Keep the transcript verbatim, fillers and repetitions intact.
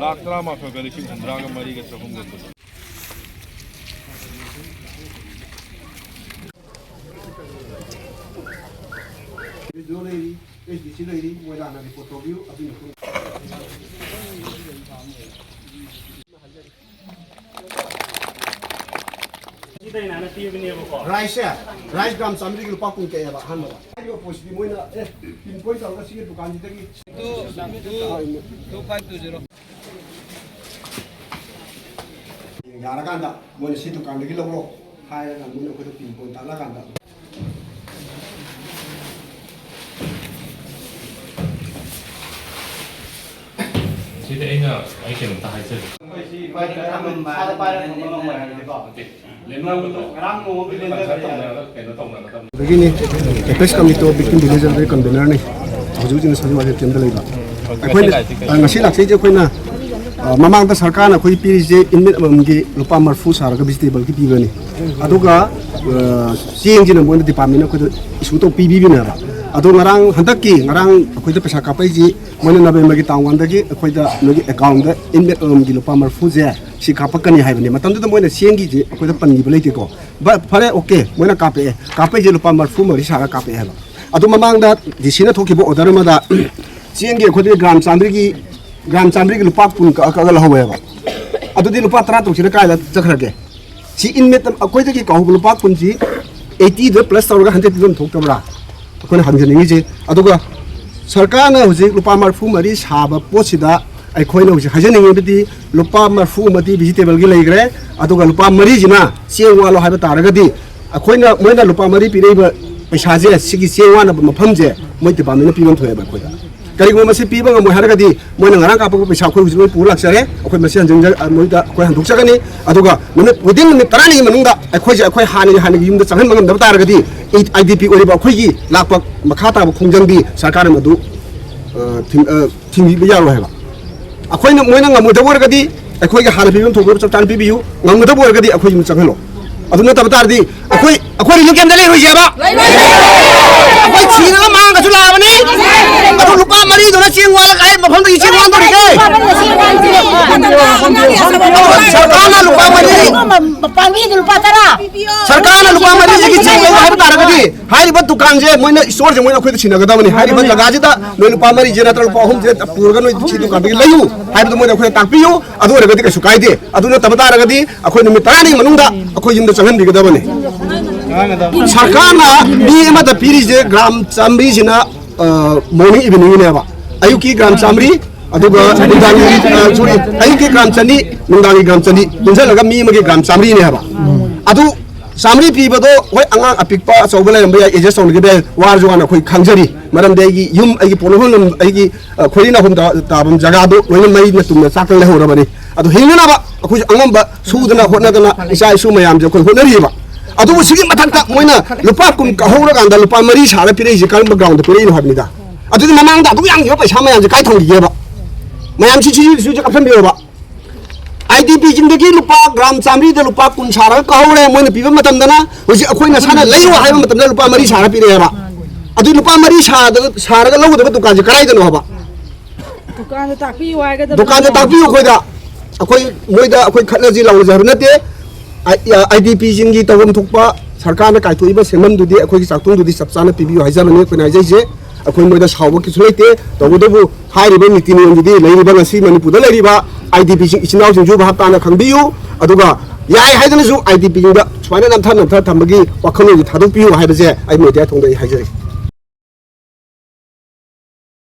ꯂꯥꯈ ꯇꯔꯥꯃꯥꯊꯣꯏꯒ ꯂꯤꯁꯤꯡ ꯍꯨꯝꯗ꯭ꯔꯥꯒ ꯃꯔꯤꯒ ꯆꯍꯨꯝꯒ ꯀꯨꯟ꯫ ꯂꯩꯔꯤ, ꯑꯦꯁ ꯗꯤ ꯁꯤ ꯂꯩꯔꯤ, ꯃꯣꯏ ꯂꯥꯛꯅ ꯔꯤꯄꯣꯔꯠ ꯇꯧꯕꯤꯌꯨ꯫ ꯑꯗꯨꯒꯤ ꯃꯇꯨꯡ ꯁꯤꯗ ꯑꯩꯅ ꯍꯥꯟꯅ ꯄꯤꯕꯅꯦꯕꯀꯣ꯫ ꯔꯥꯏꯁꯁꯦ, ꯔꯥꯏꯁ ꯒ꯭ꯔꯥꯝ ꯆꯥꯝꯃꯔꯤꯒꯤ ꯂꯨꯄꯥ ꯀꯨꯟ ꯀꯛꯑꯦꯕ ꯑꯍꯥꯟꯕꯗ꯫ ꯑꯩꯒꯤ ꯑꯣꯄꯣꯖꯤꯠꯇꯤ ꯃꯣꯏꯅ, ꯑꯦ, ꯄꯤꯟ ꯄꯣꯏꯟ ꯇꯧꯔꯒ ꯁꯤꯒꯤ ꯗꯨꯀꯥꯟꯁꯤꯗꯒꯤ two, two, two five two zero. ꯌꯥꯔꯀꯥꯟꯗ ꯃꯣꯏꯅ ꯁꯤ ꯗꯨꯀꯥꯟꯗꯒꯤ ꯂꯧꯔꯣ ꯍꯥꯏꯔꯒ ꯃꯣꯏꯅ ꯑꯩꯈꯣꯏꯗ ꯄꯤꯟ ꯄꯣꯏꯟ ꯇꯥꯛꯂꯀꯥꯟꯗ꯫ ꯁꯤꯗꯤ ꯑꯩꯅ, ꯑꯩ ꯀꯩꯅꯣꯝꯇ ꯍꯥꯏꯖꯒꯦ꯫ ꯅꯠꯇꯦ, ꯂꯦꯝꯅꯕꯗꯣ ꯉꯔꯥꯡ ꯅꯣꯡꯃꯒꯤ ꯂꯦꯝꯅꯕ ꯀꯟꯁꯔꯠ ꯇꯧꯅꯔꯒ ꯀꯩꯅꯣ ꯇꯧꯅꯒꯗꯕꯅꯤ꯫ ꯑꯗꯒꯤꯅꯤ, apex committee of victim village elder ꯀꯟꯚꯦꯅꯔꯅꯤ꯫ ꯍꯧꯖꯤꯛ ꯍꯧꯖꯤꯛꯅ ꯁꯖꯤꯋꯥ ꯍꯦꯜꯊ ꯀꯦꯝꯗ ꯂꯩꯕ꯫ ꯑꯩꯈꯣꯏꯅ, ꯑ, ꯉꯁꯤ ꯂꯥꯛꯆꯩꯁꯦ ꯑꯩꯈꯣꯏꯅ, ꯑ, ꯃꯃꯥꯡꯗ ꯁꯔꯀꯥꯔꯅ ꯑꯩꯈꯣꯏ ꯄꯤꯔꯤꯁꯦ ꯏꯟꯃꯦꯠ ꯑꯃꯃꯝꯒꯤ ꯂꯨꯄꯥ ꯃꯔꯤꯐꯨ ꯁꯥꯔꯒ ꯚꯤꯖꯤꯇꯦꯕꯜꯒꯤ ꯄꯤꯕꯅꯤ꯫ ꯑꯗꯨꯒ, ꯑ, ꯆꯦꯡꯁꯤꯅ ꯃꯣꯏꯅ ꯗꯤꯄꯥꯔꯠꯃꯦꯟꯅ ꯑꯩꯈꯣꯏꯗ ꯏꯁꯨ ꯇꯧ ꯄꯤꯕꯤꯕꯅꯦꯕ꯫ ꯑꯗꯣ ꯉꯔꯥꯡ, ꯍꯟꯗꯛꯀꯤ ꯉꯔꯥꯡ ꯑꯩꯈꯣꯏꯗ ꯄꯩꯁꯥ ꯀꯥꯞꯄꯛꯏꯁꯤ ꯃꯣꯏꯅ ꯅꯕꯦꯝꯕꯔꯒꯤ ꯇꯥꯡ ꯋꯥꯟꯗꯒꯤ ꯑꯩꯈꯣꯏꯗ ꯅꯣꯏꯒꯤ ꯑꯦꯀꯥꯎꯟꯗ ꯏꯟꯃꯦꯠ ꯑꯃꯃꯝꯒꯤ ꯂꯨꯄꯥ ꯃꯔꯤꯐꯨꯁꯦ ꯁꯤ ꯀꯥꯞꯄꯛꯀꯅꯤ ꯍꯥꯏꯕꯅꯤ꯫ ꯃꯇꯝꯗꯨꯗ ꯃꯣꯏꯅ ꯆꯦꯡꯒꯤꯁꯤ ꯑꯩꯈꯣꯏꯗ ꯄꯟꯈꯤꯕ ꯂꯩꯇꯦꯀꯣ꯫ ꯕ-, ꯐꯔꯦ, ꯑꯣꯀꯦ, ꯃꯣꯏꯅ ꯀꯥꯞꯄꯛꯑꯦ, ꯀꯥꯞꯄꯛꯏꯁꯦ ꯂꯨꯄꯥ ꯃꯔꯤꯐꯨ ꯃꯔꯤ ꯁꯥꯔꯒ ꯀꯥꯞꯄꯛꯑꯦ ꯍꯥꯏꯕ꯫ ꯑꯗꯨ ꯃꯃꯥꯡꯗ ꯗꯤ ꯁꯤꯅ ꯊꯣꯛꯈꯤꯕ ꯑꯣꯔꯗꯔ ꯑꯃꯗ ꯆꯦꯡꯒꯤ ꯑꯩꯈꯣꯏꯗꯤ ꯒ꯭ꯔꯥꯝ ꯆꯥꯝꯃꯔꯤꯒꯤ, ꯒ꯭ꯔꯥꯝ ꯆꯥꯝꯃꯔꯤꯒꯤ ꯂꯨꯄꯥ ꯀꯨꯟ ꯀꯛꯑ ꯀꯛꯑ ꯂꯧꯍꯧꯋꯦꯕ꯫ ꯑꯗꯨꯗꯤ ꯂꯨꯄꯥ ꯇꯔꯥ ꯇꯔꯨꯛꯁꯤꯅ ꯀꯥꯏꯗ ꯆꯠꯈ꯭ꯔꯒꯦ? ꯁꯤ ꯏꯟꯃꯦꯠ ꯑꯩꯈꯣꯏꯗꯒꯤ ꯀꯥꯎꯕ ꯂꯨꯄꯥ ꯀꯨꯟꯁꯤ ꯑꯩꯠꯇꯤꯗ ꯄ꯭ꯂꯁ ꯇꯧꯔꯒ ꯍꯟꯗ꯭ꯔꯦꯠꯇꯤ ꯑꯗꯨꯝ ꯊꯣꯛꯇꯕ꯭ꯔꯥ? ꯑꯩꯈꯣꯏꯅ ꯍꯪꯖꯅꯤꯡꯉꯤꯁꯦ꯫ ꯑꯗꯨꯒ ꯁꯔꯀꯥꯔꯅ ꯍꯧꯖꯤꯛ ꯂꯨꯄꯥ ꯃꯔꯤꯐꯨ ꯃꯔꯤ ꯁꯥꯕ ꯄꯣꯠꯁꯤꯗ ꯑꯩꯈꯣꯏꯅ ꯍꯧꯖꯤꯛ ꯍꯥꯏꯖꯅꯤꯡꯉꯤꯕꯗꯤ ꯂꯨꯄꯥ ꯃꯔꯤꯐꯨ ꯑꯃꯗꯤ ꯚꯤꯖꯤꯇꯦꯕꯜꯒꯤ ꯂꯩꯈ꯭ꯔꯦ, ꯑꯗꯨꯒ ꯂꯨꯄꯥ ꯃꯔꯤꯁꯤꯅ ꯆꯦꯡ ꯋꯥꯠꯂꯣ ꯍꯥꯏꯕ ꯇꯥꯔꯒꯗꯤ ꯑꯩꯈꯣꯏꯅ, ꯃꯣꯏꯅ ꯂꯨꯄꯥ ꯃꯔꯤ ꯄꯤꯔꯛꯏꯕ ꯄꯩꯁꯥꯁꯦ, ꯁꯤꯒꯤ ꯆꯦꯡ ꯋꯥꯠꯅꯕ ꯃꯐꯝꯁꯦ ꯃꯣꯏ ꯗꯤꯄꯥꯔꯠꯃꯦꯟꯅ ꯄꯤꯐꯝ ꯊꯣꯛꯑꯦꯕ ꯑꯩꯈꯣꯏꯗ꯫ ꯀꯔꯤꯒꯨꯝꯕ ꯃꯁꯤ ꯄꯤꯕ ꯉꯝꯃꯣꯏ ꯍꯥꯏꯔꯒꯗꯤ ꯃꯣꯏꯅ ꯉꯔꯥꯡ ꯀꯥꯞꯄꯛꯄ ꯄꯩꯁꯥ ꯑꯩꯈꯣꯏ ꯍꯧꯖꯤꯛ ꯂꯣꯏ ꯄꯨꯔ ꯂꯥꯛꯆꯔꯦ꯫ ꯑꯩꯈꯣꯏ ꯃꯁꯤ ꯍꯟꯖꯤꯟꯖ-, ꯑ, ꯃꯣꯏꯗ ꯑꯩꯈꯣꯏ ꯍꯟꯗꯣꯛꯆꯒꯅꯤ꯫ ꯑꯗꯨꯒ ꯅꯨꯃꯤꯠ within ꯅꯨꯃꯤꯠ ꯇꯔꯥꯅꯤꯒꯤ ꯃꯅꯨꯡꯗ ꯑꯩꯈꯣꯏꯁꯦ ꯑꯩꯈꯣꯏ ꯍꯥꯟꯅꯒꯤ, ꯍꯥꯟꯅꯒꯤ ꯌꯨꯝꯗ ꯆꯪꯍꯟꯕ ꯉꯝꯗꯕ ꯇꯥꯔꯒꯗꯤ ꯑꯥꯏ ꯗꯤ ꯄꯤ ꯑꯣꯏꯔꯤꯕ ꯑꯩꯈꯣꯏꯒꯤ ꯂꯥꯛꯄ ꯃꯈꯥ ꯇꯥꯕ ꯈꯣꯡꯖꯪꯗꯤ ꯁꯔꯀꯥꯔꯅ ꯃꯗꯨ, ꯑ, ꯊꯤꯡ-, ꯑ, ꯊꯤꯡꯕꯤꯕ ꯌꯥꯔꯣꯏ ꯍꯥꯏꯕ꯫ ꯑꯩꯈꯣꯏꯅ, ꯃꯣꯏꯅ ꯉꯝꯃꯣꯏꯗꯕ ꯑꯣꯏꯔꯒꯗꯤ ꯑꯩꯈꯣꯏꯒꯤ ꯍꯥꯟꯅ ꯄꯤꯐꯝ ꯊꯣꯛꯄ ꯆꯞ ꯆꯥꯅ ꯄꯤꯕꯤꯌꯨ, ꯉꯝꯒꯗꯕ ꯑꯣꯏꯔꯒꯗꯤ ꯑꯩꯈꯣꯏ ꯌꯨꯝ ꯆꯪꯍꯜꯂꯣ꯫ ꯑꯗꯨ ꯅꯠꯇꯕ ꯇꯥꯔꯗꯤ ꯑꯩꯈꯣꯏ, ꯑꯩꯈꯣꯏ ꯔꯤꯂꯤꯐ ꯀꯦꯝꯞꯇ ꯂꯩꯔꯣꯏꯁꯦꯕ꯫ ꯑꯩꯈꯣꯏ ꯊꯤꯔꯒ ꯃꯥꯡꯉꯒꯁꯨ ꯂꯥꯛꯑꯕꯅꯤ꯫ ꯑꯗꯨ ꯂꯨꯄꯥ ꯃꯔꯤꯗꯨꯅ ꯆꯦꯡ ꯋꯥꯜꯂꯒ ꯀꯥꯏ ꯃꯐꯝꯗꯒꯤ ꯆꯦꯡ ꯋꯥꯟꯗꯣꯔꯤꯒꯦ? ꯁꯔꯀꯥꯔꯅ ꯂꯨꯄꯥ ꯃꯔꯤ, ꯃꯄꯥꯟꯒꯤꯗ ꯂꯨꯄꯥ ꯇꯔꯥ꯫ ꯁꯔꯀꯥꯔꯅ ꯂꯨꯄꯥ ꯃꯔꯤꯁꯤꯒꯤ ꯆꯦꯡ ꯂꯩꯌꯨ ꯍꯥꯏꯕ ꯇꯥꯔꯒꯗꯤ, ꯍꯥꯏꯔꯤꯕ ꯗꯨꯀꯥꯟꯁꯦ ꯃꯣꯏꯅ, ꯏꯁꯇꯣꯔꯁꯦ ꯃꯣꯏꯅ ꯑꯩꯈꯣꯏꯗ ꯁꯤꯟꯅꯒꯗꯕꯅꯤ꯫ ꯍꯥꯏꯔꯤꯕ ꯖꯒꯥꯁꯤꯗ ꯅꯣꯏ ꯂꯨꯄꯥ ꯃꯔꯤꯁꯦ ꯅꯠꯇ꯭ꯔꯒ ꯂꯨꯄꯥ ꯑꯍꯨꯝꯁꯦ ꯄꯨꯔꯒ ꯅꯣꯏ ꯁꯤ ꯗꯨꯀꯥꯟꯗꯒꯤ ꯂꯩꯌꯨ ꯍꯥꯏꯕꯗꯨ ꯃꯣꯏꯗ ꯑꯩꯈꯣꯏꯅ ꯇꯥꯛꯄꯤꯌꯨ꯫ ꯑꯗꯨ ꯑꯣꯏꯔꯒꯗꯤ ꯀꯩꯁꯨ ꯀꯥꯏꯗꯦ꯫ ꯑꯗꯨ ꯅꯠꯇꯕ ꯇꯥꯔꯒꯗꯤ ꯑꯩꯈꯣꯏ ꯅꯨꯃꯤꯠ ꯇꯔꯥꯅꯤ ꯃꯅꯨꯡꯗ ꯑꯩꯈꯣꯏ ꯌꯨꯝꯗ ꯆꯪꯍꯟꯕꯤꯒꯗꯕꯅꯤ꯫ ꯁꯔꯀꯥꯔꯅ ꯃꯤ ꯑꯃꯗ ꯄꯤꯔꯤꯁꯦ ꯒ꯭ꯔꯥꯝ ꯆꯥꯝꯃꯔꯤꯁꯤꯅ, ꯑ, ꯃꯣꯔꯅꯤꯡ ꯏꯚꯤꯅꯤꯡꯒꯤꯅꯦꯕ꯫ ꯑꯌꯨꯛꯀꯤ ꯒ꯭ꯔꯥꯝ ꯆꯥꯝꯃꯔꯤ, ꯑꯗꯨꯒ ꯅꯨꯡꯗꯥꯡꯒꯤ, ꯑ, ꯁꯣꯔꯤ, ꯑꯌꯨꯛꯀꯤ ꯒ꯭ꯔꯥꯝ ꯆꯅꯤ, ꯅꯨꯡꯗꯥꯡꯒꯤ ꯒ꯭ꯔꯥꯝ ꯆꯅꯤ ꯄꯨꯟꯁꯤꯜꯂꯒ ꯃꯤ ꯑꯃꯒꯤ ꯒ꯭ꯔꯥꯝ ꯆꯥꯝꯃꯔꯤꯅꯦ ꯍꯥꯏꯕ꯫ ꯑꯗꯨ ꯆꯥꯝꯃꯔꯤ ꯄꯤꯕꯗꯣ, ꯍꯣꯏ, ꯑꯉꯥꯡ ꯑꯄꯤꯛꯄ ꯑꯆꯧꯕ ꯂꯩꯔꯝꯕ ꯌꯥꯏ, ꯑꯦꯗꯖꯁ ꯇꯧꯅꯈꯤꯕ ꯌꯥꯏ, ꯋꯥꯔꯁꯨ ꯋꯥꯅ ꯑꯩꯈꯣꯏ ꯈꯪꯖꯔꯤ꯫ ꯃꯔꯝꯗꯤ ꯑꯩꯒꯤ ꯌꯨꯝ, ꯑꯩꯒꯤ ꯄꯣꯠ ꯂꯧꯐꯝ ꯂꯝ, ꯑꯩꯒꯤ, ꯑ, ꯈꯣꯏꯔꯤ ꯅꯥꯎꯐꯝ ꯇꯥ-, ꯇꯥꯐꯝ ꯖꯒꯥꯗꯣ ꯂꯣꯏꯅ ꯃꯩꯅ ꯇꯨꯝꯅ ꯆꯥꯛꯇꯅ ꯂꯩꯍꯧꯔꯕꯅꯤ꯫ ꯑꯗꯨ ꯍꯤꯡꯅꯅꯕ ꯑꯩꯈꯣꯏꯁꯨ ꯑꯉꯝꯕ ꯁꯨꯗꯅ ꯍꯣꯠꯅꯗꯅ ꯏꯆꯥ ꯏꯁꯨ ꯃꯌꯥꯝꯁꯦ ꯑꯩꯈꯣꯏ ꯍꯣꯠꯅꯔꯤꯕ꯫ ꯑꯗꯨꯕꯨ ꯁꯤꯒꯤ ꯃꯊꯛꯇ ꯃꯣꯏꯅ ꯂꯨꯄꯥ ꯀꯨꯟ ꯀꯛꯍꯧꯔꯀꯥꯟꯗ ꯂꯨꯄꯥ ꯃꯔꯤ ꯁꯥꯔ ꯄꯤꯔꯛꯏꯁꯦ ꯀꯔꯝꯕ ꯒ꯭ꯔꯥꯎꯟꯗ ꯄꯤꯔꯛꯏꯅꯣ ꯍꯥꯏꯕꯅꯤꯗ꯫ ꯑꯗꯨꯗꯤ ꯃꯃꯥꯡꯗ ꯑꯗꯨꯛ ꯌꯥꯝꯈꯤꯕ ꯄꯩꯁꯥ ꯃꯌꯥꯝꯁꯦ ꯀꯥꯏ ꯊꯝꯈꯤꯒꯦꯕ? ꯃꯌꯥꯝꯁꯤ ꯁꯤꯁꯨ ꯁꯤꯁꯨ ꯀꯥꯞꯁꯟꯕꯤꯔꯕ? ꯑꯥꯏ ꯗꯤ ꯄꯤꯁꯤꯡꯗꯒꯤ ꯂꯨꯄꯥ ꯒ꯭ꯔꯥꯝ ꯆꯥꯝꯃꯔꯤꯗ ꯂꯨꯄꯥ ꯀꯨꯟ ꯁꯥꯔꯒ ꯀꯛꯍꯧꯔꯦ꯫ ꯃꯣꯏꯅ ꯄꯤꯕ ꯃꯇꯝꯗꯅ ꯍꯧꯖꯤꯛ ꯑꯩꯈꯣꯏꯅ ꯁꯥꯅ ꯂꯩꯌꯣ ꯍꯥꯏꯕ ꯃꯇꯝꯗ ꯂꯨꯄꯥ ꯃꯔꯤ ꯁꯥꯔ ꯄꯤꯔꯛꯑꯦꯕ꯫ ꯑꯗꯨ ꯂꯨꯄꯥ ꯃꯔꯤ ꯁꯥꯗ-, ꯁꯥꯔꯒ ꯂꯧꯒꯗꯕ ꯗꯨꯀꯥꯟꯁꯦ ꯀꯗꯥꯏꯗꯅꯣ ꯍꯥꯏꯕ? ꯗꯨꯀꯥꯟꯗ ꯇꯥꯛꯄꯤꯌꯨ ꯍꯥꯏꯒꯗꯕ ꯗꯨꯀꯥꯟꯗ ꯅꯠꯇ꯭ꯔꯣ? ꯇꯥꯛꯄꯤꯌꯨ ꯑꯩꯈꯣꯏꯗ꯫ ꯑꯩꯈꯣꯏ ꯃꯣꯏꯗ ꯑꯩꯈꯣꯏ ꯈꯠꯅꯁꯤ ꯂꯥꯎꯅꯁꯤ ꯍꯥꯏꯕ ꯅꯠꯇꯦ꯫ ꯑꯥꯏ-, ꯑꯥꯏ ꯗꯤ ꯄꯤꯁꯤꯡꯒꯤ ꯇꯧꯐꯝ ꯊꯣꯛꯄ ꯁꯔꯀꯥꯔꯅ ꯀꯥꯏꯊꯣꯛꯏꯕ ꯁꯦꯟꯐꯝꯗꯨꯗꯤ ꯑꯩꯈꯣꯏꯒꯤ ꯆꯥꯛꯊꯨꯡꯗꯨꯗꯤ ꯆꯞ ꯆꯥꯅ ꯄꯤꯕꯤꯌꯨ ꯍꯥꯏꯖꯕꯅꯤ ꯑꯩꯈꯣꯏꯅ ꯍꯥꯏꯖꯩꯁꯦ꯫ ꯑꯩꯈꯣꯏ ꯃꯣꯏꯗ ꯁꯥꯎꯕ ꯀꯩꯁꯨ ꯂꯩꯇꯦ꯫ ꯇꯧꯕꯇꯕꯨ ꯍꯥꯏꯔꯤꯕ ꯅꯤꯇꯤ ꯅꯤꯌꯣꯝꯗꯨꯗꯤ ꯂꯩꯔꯤꯕ ꯉꯁꯤ ꯃꯅꯤꯄꯨꯔꯗ ꯂꯩꯔꯤꯕ ꯑꯥꯏ ꯗꯤ ꯄꯤꯁꯤꯡ ꯏꯆꯤꯟ ꯏꯅꯥꯎꯁꯤꯡꯁꯨ ꯚꯥꯞ ꯇꯥꯅ ꯈꯪꯕꯤꯌꯨ꯫ ꯑꯗꯨꯒ ꯌꯥꯏ ꯍꯥꯏꯗꯅꯁꯨ ꯑꯥꯏ ꯗꯤ ꯄꯤꯁꯤꯡꯗ ꯁꯨꯃꯥꯏꯅ ꯅꯝꯊ ꯅꯝꯊ ꯊꯝꯕꯒꯤ ꯋꯥꯈꯜꯂꯣꯟꯁꯦ ꯊꯥꯗꯣꯛꯄꯤꯌꯨ ꯍꯥꯏꯕꯁꯦ ꯑꯩ ꯃꯦꯗꯤꯌꯥ ꯊꯣꯡꯗ ꯑꯩ ꯍꯥꯏꯖꯔꯤ꯫